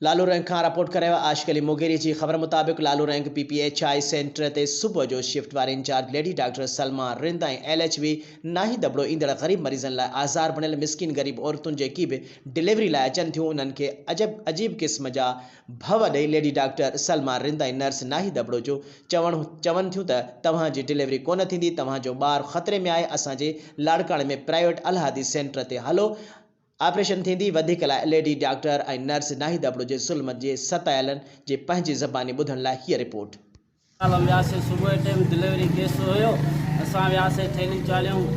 لالو رنگ کان رپورٽ ڪري رهيو عاشق علي مغيري جي خبر مطابق Lalu Rang P P H I centre تي صبح جو شفٽ واري incharge lady doctor Salma Rind ۽ L H V Nahi Dabro ايندڙ غريب مريضن لاء آزار بڻيل مسڪين غريب عورتن جيڪي به ڊليوري لاء اچن ٿيون انهن کي عجب عجيب قسم جا ڀؤ ڏئي lady doctor Salma Rind ۽ nurse Nahi Dabro جو چوڻ چون ٿيون ته توهان جي ڊليوري ڪونه ٿيندي توهان جو ٻار خطري ۾ آهي اسان جي لاڙڪاڻي ۾ پرائيويٽ الهادي سينٽر تي هلو آپريشن ٿيندي، وڌيڪ لاء lady doctor ۽ nurse Nahid Abro جي ظلم جي ستايلن جي پنهنجي زباني ٻڌڻ لاء هيء رپورٽ. ڪالهه وياسي صبح ٽيم ڊليوري ڪيس هيو اسان وياسي ٿيلهي چاڙهيون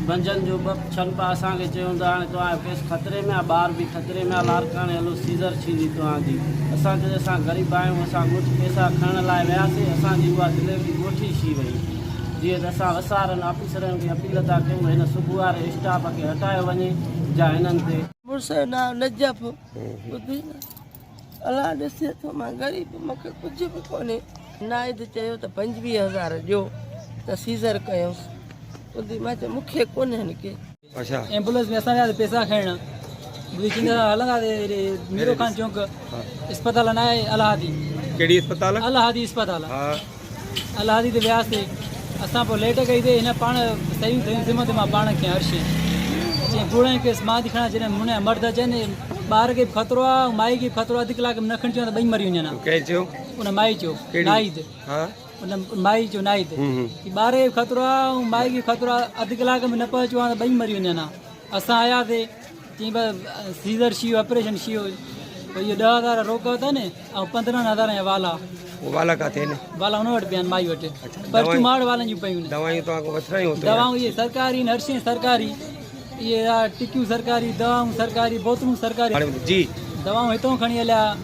منجهند جو ٻه ڇن پيا اسان کي چيون ته هاڻي توهان جو ڪيس خطري ۾ آهي ٻار به خطري ۾ آهي لاڙڪاڻي هلو سيزر ٿيندي توهان جي اسان چيو اسان غريب آهيون اسان ڳوٺ پيسا کڻڻ لاء وياسي اسان جي اها ڊليوري ڳوٺ ئي ٿي وئي جيئن ته اسان وسارن آفيسرن کي اپيل ٿا ڪيون ته هن صبح واري اسٽاف کي هٽايو وڃي جا هنن تي. مڙس جو نانء نجف ٻڌي نه الله ڏسي ٿو مان غريب مونکي ڪجهه به ڪونهي. ناهيد چيو ته 25 هزار ڏيو ته سيزر ڪيونس ٻڌي مان چيو مونکي ڪونهن ڪي. ايمبولينس ۾ اسان وياسين پيسا کڻڻ ٻڌي چيندا ته هلندا هيڏي ميرو خان چونڪ اسپتال نه آهي الهادي ڪهڙي اسپتال الهادي اسپتال ها الهادي تي وياسين اسان پوء ليٽ ڪئي تي هن پاڻ صحيح ٿيون ذمه تي مان پاڻ کي هر شي چي پوڙهن کي مان ٿي کڻان جڏهن منهنجا مرد اچن ٻار کي به خطرو آهي مائي کي به خطرو آهي اڌ ڪلاڪ ۾ نه کڻي چون ته ٻئي مري وڃن ڪنهن چيو ان مائي چيو ناهيد ها ان مائي چيو ناهي ته هي ٻار کي به خطرو آ ۽ مائي کي به خطرو آ اڌ ڪلاڪ ۾ نه پهچو ها ته ٻئي مري وڃن ها اسان آياسي چيائين بس سيزر شي آپريشن شي پوء اهي 10,000 روڪ اٿن ۽ 15,000 جا والا. والا ڪاٿي آهن؟ والا ان وٽ پيا آهن مائي وٽ. پرچيون ماڙ والن جون پيون آهن. دوائيون توهان کان وٺرايون اتي؟ دوائون اهي سرڪاري آهن هر شيء سرڪاري اهي ٽڪيون سرڪاري دوائون سرڪاري بوتلون سرڪاري. جي. دوائون هتون کڻي هليا.